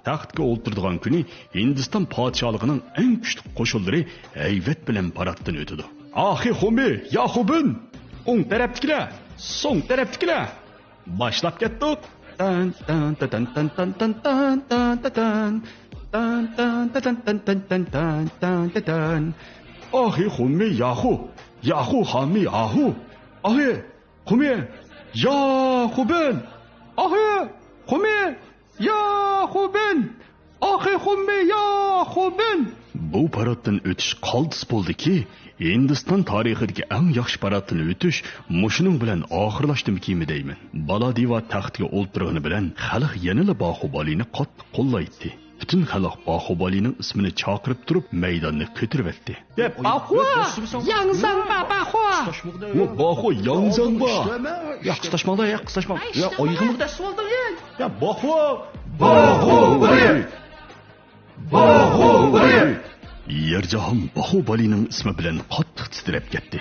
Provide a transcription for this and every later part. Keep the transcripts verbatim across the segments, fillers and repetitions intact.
تەختكە ئولتۇرىدىغان كۈنى ھىندىستان پادىشاھلىقىنىڭ ئەڭ كۈچلۈك قوشۇنلىرى ھەيۋەت بىلەن پاراتتىن ئۆتىدۇ. ئاخى خۇمى، ياخۇبىن! ئوڭ تەرەپتىكىلەر! سوڭ تەرەپتىكىلەر! باشلاپ كەتتۇق! تەن، تەن، تەتەن، تەن، تەن، تەن، تەن، تەتەن. تەن، تەن، تەتەن، تەن، تەن، تەن، تەن، تەن، تەتەن. ئاخى خۇمى، ياخۇ! ياخۇ خامى، ئاھۇ! ئاخى خۇمى، ياخۇبىن! ئاخى خۇمى، ياخۇبىن! ئاخى خۇممى ياخۇبىن! بۇ پاراتتىن ئۆتۈش قالتىس بولدىكى، ھىندىستان تارىخىدىكى ئەڭ ياخشى پاراتتىن ئۆتۈش مۇشۇنىڭ بىلەن ئاخىرلاشتىمىكىنمى دەيمەن. بالادىۋا تەختكە ئولتۇرغىنى بىلەن خەلق يەنىلا باخۇبالىنى قاتتىق قوللايتتى. پۈتۈن خەلق باخۇبالىنىڭ ئىسمىنى چاقىرىپ تۇرۇپ مەيداننى كۆتۈرۈۋەتتى. يا باخۇ! ياڭزاڭبا باخۇ! يا باخۇ، ياڭزاڭبا! يا قىستاشماڭدا، يا قىستاشماڭ. يا ئايىغىمغا دەسسىۋالدىڭ، يا! يا باخۇ! باخۇ! باخۇ! يەر جاھان باخۇبالىنىڭ ئىسمى بىلەن قاتتىق تىترەپ كەتتى.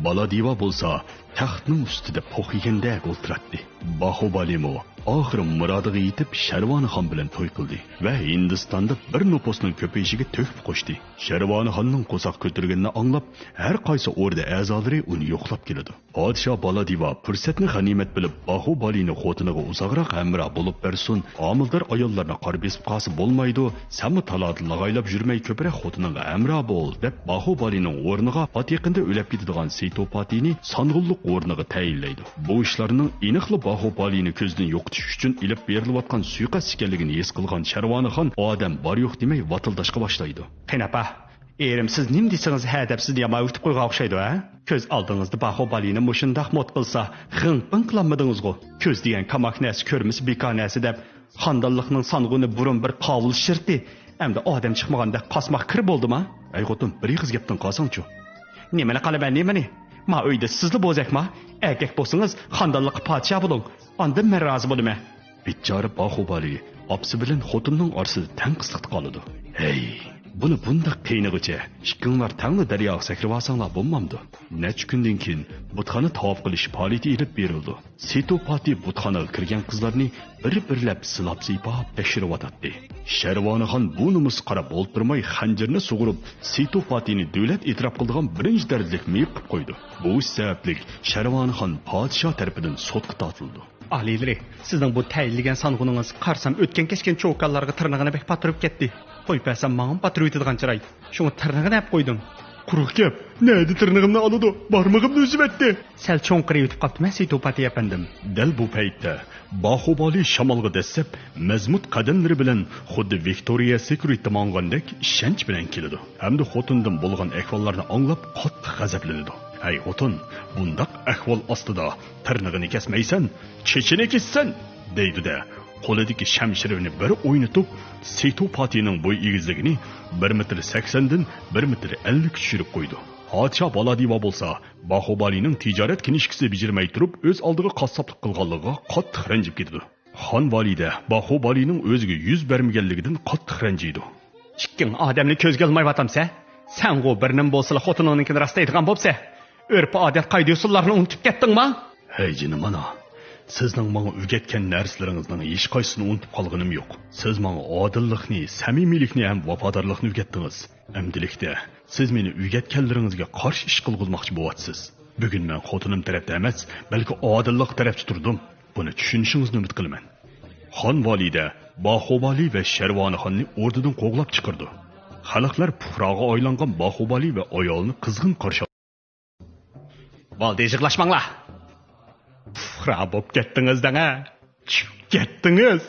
بالادىۋا بولسا تەختنىڭ ئۈستىدە پوق يېگەندەك ئولتۇراتتى. باخۇبالىمۇ ئاخىرى مۇرادىغا يېتىپ، شەرۋانىخان بىلەن توي قىلدى ۋە ھىندىستاندا بىر نوپۇسنىڭ كۆپىيىشىگە تۆھپە قوشتى. شەرۋانىخاننىڭ قورساق كۆتۈرگىنىنى ئاڭلاپ، ھەر قايسى ئوردا ئەزالىرى ئۇنى يوقلاپ كېلىدۇ. پادىشاھ بالادىۋا پۇرسەتنى غەنىيمەت بىلىپ، باخۇبالىنى خوتۇنىغا ئۇزاقراق ھەمراھ بولۇپ بەرسۇن، ھامىلىدار ئاياللارنى قارا بېسىپ قالسا بولمايدۇ، سەنمۇ تالادا لاغايلاپ يۈرمەي كۆپرەك خوتۇنۇڭغا ھەمراھ بول، دەپ باخۇبالىنىڭ ئورنىغا پات يېقىندا ئۆلۈپ كېتىدىغان سېيتوپاتىنى سانغۇنلۇق ئورنىغا تەيىنلەيدۇ. بۇ ئىشلارنىڭ ئېنىقلا باخۇبالىنى كۆزدىن يوقىتىش ئۈچۈن ئېلىپ بېرىلىۋاتقان سۇيىقەست ئىكەنلىكىنى ھېس قىلغان شەرۋانىخان ئادەم بار-يوق دېمەي ۋاتىلداشقا باشلايدۇ. قېنى ئاپا، ئېرىم سىز نېمە دېسىڭىز ھە دەپ سىزنى يامان ئۆگىتىپ قويغان ئوخشايدۇ ھە؟ كۆز ئالدىڭىزدا باخۇبالىنى مۇشۇنداق موت قىلسا غىڭ-پىڭ قىلالمىدىڭىزغۇ؟ كۆز دېگەن كاماك نەرسە كۆرمىسە بىكار نەرسە دەپ خاندانلىقنىڭ سانغۇنى بۇرۇن بىر قاۋۇل شىرتى، ئەمدى ئادەم چىقمىغاندەك قاسماق كىر بولدىما؟ ئەي خوتۇن، بىر ئېغىز گەپتىن قالساڭچۇ. نېمىنى قالىمەن، نېمىنى؟ ما ئۆيدە سىزلا بوزەكما؟ ئەركەك بولسىڭىز خاندانلىققا پادىشاھ بولۇڭ، ئاندىن مەن رازى بولىمەن. بىچارە باخۇبالى ئاپىسى بىلەن خوتۇننىڭ ئارىسىدا تەڭقىسلىقتا قالىدۇ. ھەي، بۇنى بۇنداق قىينىغۇچە، ئىككىڭلار تەڭلا دەرياغا سەكرىۋالساڭلار بولمامدۇ؟ نەچچە كۈندىن كېيىن بۇتخانا تاۋاپ قىلىش پائالىيىتى ئېلىپ بېرىلىدۇ. سېتوپاتى بۇتخانىغا كىرگەن قىزلارنى بىر-بىرلەپ سىلاپ-سىيپاپ تەكشۈرۈۋاتاتتى. شەرۋانىخان بۇ نومۇسقا قاراپ ئولتۇرماي، خەنجىرىنى سۇغۇرۇپ، سېتوپاتىنى دۆلەت ئېتىراپ قىلىدىغان بىرىنچى دەرىجىلىك مېيىپ قىلىپ قويىدۇ. بۇ ئىش سەۋەبلىك شەرۋانىخان پادىشاھ تەرىپىدىن سوتقا تارتىلىدۇ. ئالىيلىرى، سىزنىڭ بۇ تەيىنلىگەن سانغۇنىڭىز قارىسام ئۆتكەن-كەچكەن چوكانلارغا تىرنىقىنى بەك پاتۇرۇپ كەتتى. قويۇپ بەرسەم ماڭىمۇ پاتۇرۇۋېتىدىغان چىراي. شۇڭا تىرنىقىنى ئەپ قويدۇم. قۇرۇق گەپ، نەدە تىرنىقىمنى ئالىدۇ؟ بارمىقىمنى ئۈزۈۋەتتى. سەل چوڭقىرىۋېتىپ قاپتىمەن سېيتوپاتى ئەپەندىم. دەل بۇ پەيتتە باخۇبالى شامالغا دەسسەپ، مەزمۇت قەدەملىرى بىلەن خۇددى ۋىكتورىيە سېكرېتتا ماڭغاندەك ئىشەنچ بىلەن كېلىدۇ ھەمدە خوتۇندىن بولغان ئەھۋاللارنى ئاڭلاپ قاتتىق غەزەپلىنىدۇ. ھەي خوتۇن، بۇنداق ئەھۋال ئاستىدا تىرنىقىنى كەسمەيسەن، چېچىنى كېسىسەن، دەيدۇ-دە، قولىدىكى شەمشىرىنى بىر ئوينىتىپ، سېيتوپاتىنىڭ بوي ئېگىزلىكىنى بىر مېتىر سەكسەندىن بىر مېتىر ئەللىككە چۈشۈرۈپ قويىدۇ. پادىشاھ بالادىۋا بولسا، باخۇبالىنىڭ تىجارەت كىنىشكىسى بېجىرمەي تۇرۇپ، ئۆز ئالدىغا قاسساپلىق قىلغانلىقىغا قاتتىق رەنجىپ كېتىدۇ. خان ۋالىدە باخۇبالىنىڭ ئۆزىگە يۈز بەرمىگەنلىكىدىن قاتتىق رەنجىيدۇ. ئىككىڭ ئادەمنى كۆزگە ئىلمايۋاتامسە؟ سەنغۇ بىر نېمە بولسىلا خوتۇنۇڭنىڭكىنى راستلايدىغان بوپسە. ئۆرپ-ئادەت، قائىدە-ئۇسۇللارنى ئۇنتۇپ كەتتىڭما؟ ھەي جېنىم ئانا، سىزنىڭ ماڭا ئۆگەتكەن نەرسىلىرىڭىزنىڭ ھېچقايسىسىنى ئۇنتۇپ قالغىنىم يوق. سىز ماڭا ئادىللىقنى، سەمىمىيلىكنى ھەم ۋاپادارلىقنى ئۆگەتتىڭىز. ئەمدىلىكتە سىز مېنى ئۆگەتكەنلىرىڭىزگە قارشى ئىش قىلغۇزماقچى بوۋاتىسىز. بۈگۈن مەن خوتۇنۇم تەرەپتە ئەمەس، بەلكى ئادىللىق تەرەپتە تۇردۇم. بۇنى چۈشىنىشىڭىزنى ئۈمىد قىلىمەن. خان ۋالىدە باخۇبالى ۋە شەرۋانىخاننى ئوردىدىن قوغلاپ چىقىرىدۇ. خەلقلەر پۇقراغا ئايلانغان باخۇبالى ۋە ئايالىنى قىزغىن قارشى ئالىدۇ. بولدى، يىغلاشماڭلار. پۇقرا بوپ كەتتىڭىز دەڭە. چۈشۈپ كەتتىڭىز.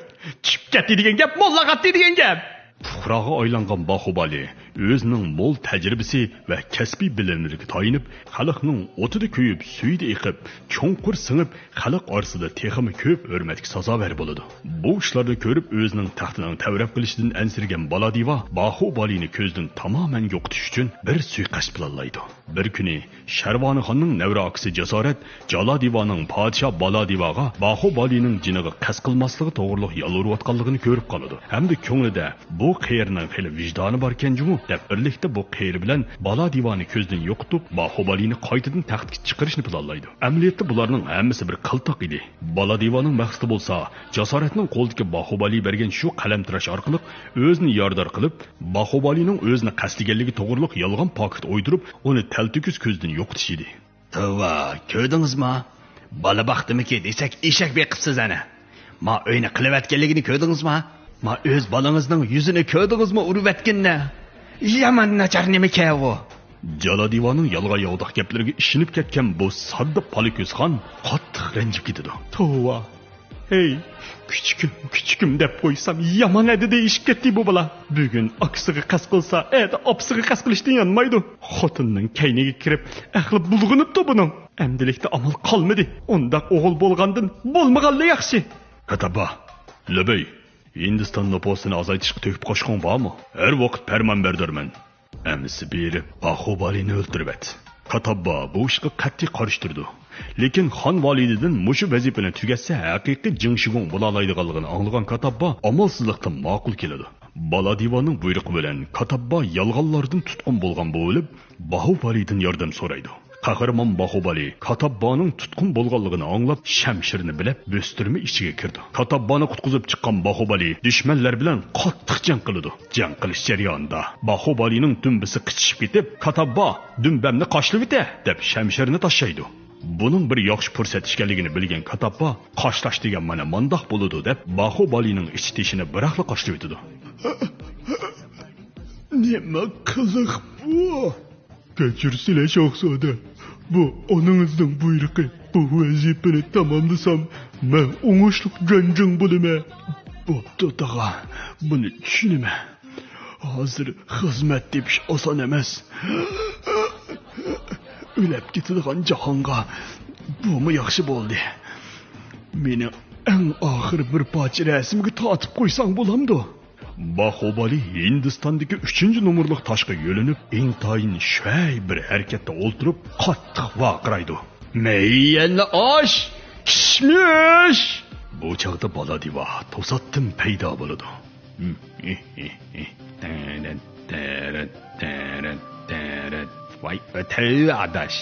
چۈشۈپ كەتتى دېگەن گەپ، موللاغا ئاتتى دېگەن گەپ. پۇقراغا ئايلانغان باخۇبالى ئۆزىنىڭ مول تەجرىبىسى ۋە كەسپىي بىلىملىرىگە تايىنىپ، خەلقنىڭ ئوتىدا كۆيۈپ، سۈيىدە ئېقىپ، چوڭقۇر سىڭىپ، خەلق ئارىسىدا تېخىمۇ كۆپ ھۆرمەتكە سازاۋەر بولىدۇ. بۇ ئىشلارنى كۆرۈپ، ئۆزىنىڭ تەختىنىڭ تەۋرەپ قېلىشىدىن ئەنسىرىگەن بالادىۋا باخۇبالىنى كۆزدىن تامامەن يوقىتىش ئۈچۈن بىر سۇيىقەست پىلانلايدۇ. بىر كۈنى شەرۋانىخاننىڭ نەۋرە ئاكىسى جاسارەت جالادىۋانىڭ پادىشاھ بالادىۋاغا باخۇبالىنىڭ جېنىغا قەست قىلماسلىقى توغرۇلۇق يالۋۇرۇۋاتقانلىقىنى كۆرۈپ قالىدۇ ھەمدە كۆڭلىدە، بۇ قېرىنىڭ خېلى ۋىجدانى باركەن جۇمۇ، دەپ بىرلىكتە بۇ قېرى بىلەن بالا دىۋانى كۆزدىن يوقىتىپ، باھۇبالىنى قايتىدىن تەختكە چىقىرىشنى پىلانلايدۇ. ئەمەلىيەتتە بۇلارنىڭ ھەممىسى بىر قىلتاق ئىدى. بالا دىۋانىڭ مەقسىتى بولسا جاسارەتنىڭ قولىدىكى باھۇبالى بەرگەن شۇ قەلەمتىراش ئارقىلىق ئۆزىنى يارىدار قىلىپ، باھۇبالىنىڭ ئۆزىنى قەستلىگەنلىكى توغرۇلۇق يالغان پاكىت ئويدۇرۇپ، ئۇنى تەلتۆكۈس كۆزدىن يوقىتىش ئىدى. توۋا، كۆردىڭىزما؟ بالا باقتىمىكى دېسەك، ئېشەك بېقىپسىز ئەنە. ما ئۆينى قىلىۋەتكەنلىكىنى كۆردىڭىزما؟ ما ئۆز بالىڭىزنىڭ يۈزىنى كۆردىڭىزما ئۇرۇۋەتكىنىنى؟ يامان ناچار نېمىكەن ئۇ؟ جالا دىۋانىڭ يالغان ياۋىداق گەپلىرىگە ئىشىنىپ كەتكەن بۇ ساددا پالىكۆز خان قاتتىق رەنجىپ كېتىدۇ. توۋا، ھەي، كۈچۈكۈم، كۈچۈكۈم دەپ قويسام، يامان ھەددىدە ئېشىپ كەتتى بۇ بالا. بۈگۈن ئاكىسىغا قەست قىلسا، ئەتە ئاپىسىغا قەست قىلىشتىن يانمايدۇ. خوتۇنىنىڭ كەينىگە كىرىپ، ئەقلى بۇلغىنىپتۇ بۇنىڭ. ئەمدىلىكتە ئامال قالمىدى. ئۇنداق ئوغۇل بولغاندىن بولمىغانلا ياخشى. كاتابا، لۆبەي، ھىندىستان نوپۇسىنى ئازايتىشقا تۆھپە قوشقۇڭ بارمۇ؟ ھەر ۋاقىت پەرمان بەردۈرمەن. ئەمىسە بېرىپ، باھۇبالىنى ئۆلتۈرۈۋەت. كاتاببا بۇ ئىشقا قەتئىي قارشى تۇرىدۇ. لېكىن خان ۋالىدىدىن مۇشۇ ۋەزىپىنى تۈگەتسە، ھەقىقىي جېڭ شىگۇڭ بولالايدىغانلىقىنى ئاڭلىغان كاتاببا ئامالسىزلىقتىن ماقۇل كېلىدۇ. بالا دىۋانىڭ بۇيرۇقى بىلەن كاتاببا يالغانلاردىن تۇتقۇن بولغان بولۇپ، باھۇبالىدىن ياردەم سورايدۇ. قەھرىمان باھۇبالى كاتاببانىڭ تۇتقۇن بولغانلىقىنى ئاڭلاپ، شەمشىرىنى بىلەپ، بۆستۈرمە ئىچىگە كىرىدۇ. كاتاببانى قۇتقۇزۇپ چىققان باھۇبالى دۈشمەنلەر بىلەن قاتتىق جەڭ قىلىدۇ. جەڭ قىلىش جەريانىدا باھۇبالىنىڭ دۈمبىسى قىچىشىپ كېتىپ، كاتاببا، دۈمبەمنى قاشلىۋېتە، دەپ شەمشىرىنى تاشلايدۇ. بۇنىڭ بىر ياخشى پۇرسەت ئىكەنلىكىنى بىلگەن كاتاببا، قاشلاش دېگەن مانا مانداق بولىدۇ، دەپ باھۇبالىنىڭ ئىچ تېشىنى بىراقلا قاشلىۋېتىدۇ. نېمە قىلىق بۇ؟ كەچۈرسىلە، شاھزادە. بۇ ئانىڭىزنىڭ بۇيرۇقى. بۇ ۋەزىپىنى تاماملىسام، مەن ئوڭۇشلۇق جەڭچىڭ بولىمەن. بوپتۇ، تاغا. بۇنى چۈشىنىمەن. ھازىر خىزمەت تېپىش ئاسان ئەمەس. ئۆلەپ كېتىدىغان جاھانغا بۇمۇ ياخشى بولدى. مېنىڭ ئەڭ ئاخىرى بىر پارچە رەسىمگە تارتىپ قويساڭ بولامدۇ؟ باھۇبالى ھىندىستاندىكى ئۈچىنچى نومۇرلۇق تاشقا يۆلىنىپ، ئىنتايىن شۈەي بىر ھەرىكەتتە ئولتۇرۇپ، قاتتىق ۋارقىرايدۇ. مەييەننى ئاش! كىشمىش! بۇ چاغدا بالا دىۋا توساتتىن پەيدا بولىدۇ. ۋاي ئۆتەي ئاداش!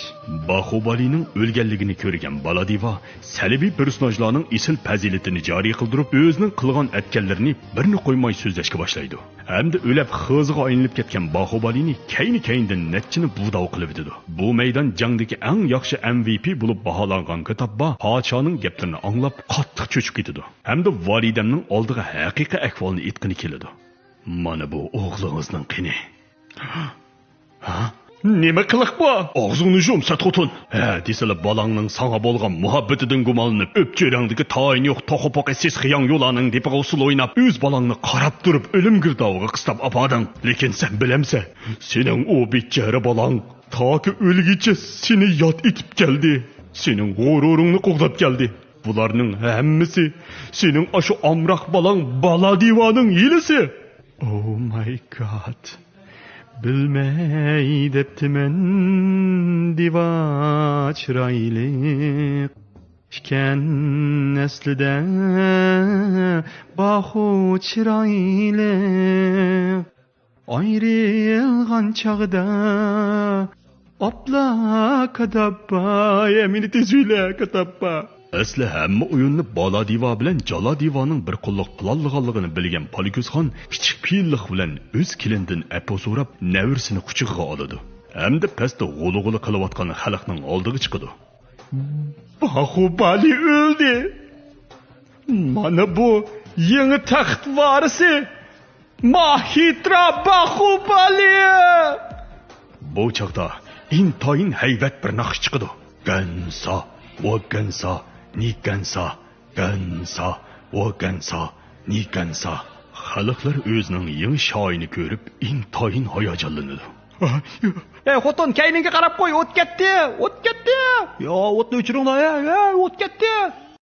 باھۇبالىنىڭ ئۆلگەنلىكىنى كۆرگەن بالا دىۋا سەلبىي پېرسوناژلارنىڭ ئېسىل پەزىلىتىنى جارى قىلدۇرۇپ، ئۆزىنىڭ قىلغان ئەتكەنلىرىنى بىرنى قويماي سۆزلەشكە باشلايدۇ. ھەمدە ئۆلەپ خىزىغا ئايلىنىپ كەتكەن باھۇبالىنى كەينى-كەينىدىن نەچچىنى بۇداۋ قىلىۋېتىدۇ. بۇ مەيدان جەڭدىكى ئەڭ ياخشى ئەم ۋى پى بولۇپ باھالانغان كاتاببا پادىشاھنىڭ گەپلىرىنى ئاڭلاپ قاتتىق چۆچۈپ كېتىدۇ. ھەمدە ۋالىدەمنىڭ ئالدىغا ھەقىقىي ئەھۋالنى ئېيتقىلى كېلىدۇ. مانا بۇ ئوغلىڭىزنىڭ قېنى. ھە؟ نېمە قىلىق بۇ؟ ئاغزىڭنى يۇم، سەت خوتۇن! ھە دېسىلا، بالاڭنىڭ ساڭا بولغان مۇھەببىتىدىن گۇمانلىنىپ، ئۆپچۆرەڭدىكى تايىنى يوق توخۇ-پوخۇ سېسىق ياڭيۇلارنىڭ دېپىغا ئۇسسۇل ئويناپ، ئۆز بالاڭنى قاراپ تۇرۇپ ئۆلۈم گىردابىغا قىستاپ ئاپاردىڭ. لېكىن سەن بىلەمسەن، سېنىڭ ئۇ بىچارە بالاڭ تاكى ئۆلگىچە سېنى ياد ئېتىپ كەلدى. سېنىڭ غۇرۇرۇڭنى قوغداپ كەلدى. بۇلارنىڭ ھەممىسى سېنىڭ ئاشۇ ئامراق بالاڭ بالا دىۋانىڭ ھىيلىسى. Oh my God! بىلمەي دەپتىمەن، دىۋا چىرايلىق ئىكەن ئەسلىدە، باھۇ چىرايلىق. ئايرىلغان چاغدا ئاپلا كاتاببا، ئەمىنى تېزۈيلە كاتاببا. ئەسلى ھەممە ئويۇننى بالا دىۋا بىلەن جالا دىۋانىڭ بىر قوللۇق پىلانلىغانلىقىنى بىلگەن پالىكۆز خان كىچىك پېئىللىق بىلەن ئۆز كېلىنىدىن ئەپۇ سوراپ، نەۋرىسىنى قۇچىقىغا ئالىدۇ ھەمدە پەستە غۇلۇ-غۇلۇ قىلىۋاتقان خەلقنىڭ ئالدىغا چىقىدۇ. باھۇبالى ئۆلدى. مانا بۇ يېڭى تەخت ۋارىسى ماھىترا باھۇبالى! بۇ چاغدا ئىنتايىن ھەيۋەت بىر ناخشا چىقىدۇ. گەنسا، ۋوگەنسا، نىگەنسا، گەنسا، ۋوگەنسا، نىگەنسا. خەلقلەر ئۆزىنىڭ يېڭى شاھىنى كۆرۈپ، ئىنتايىن ھاياجانلىنىدۇ. ئەي خوتۇن، كەينىڭگە قاراپ قوي، ئوت كەتتى، ئوت كەتتى! يا، ئوتنى ئۆچۈرۈڭلار، يا، يا، ئوت كەتتى!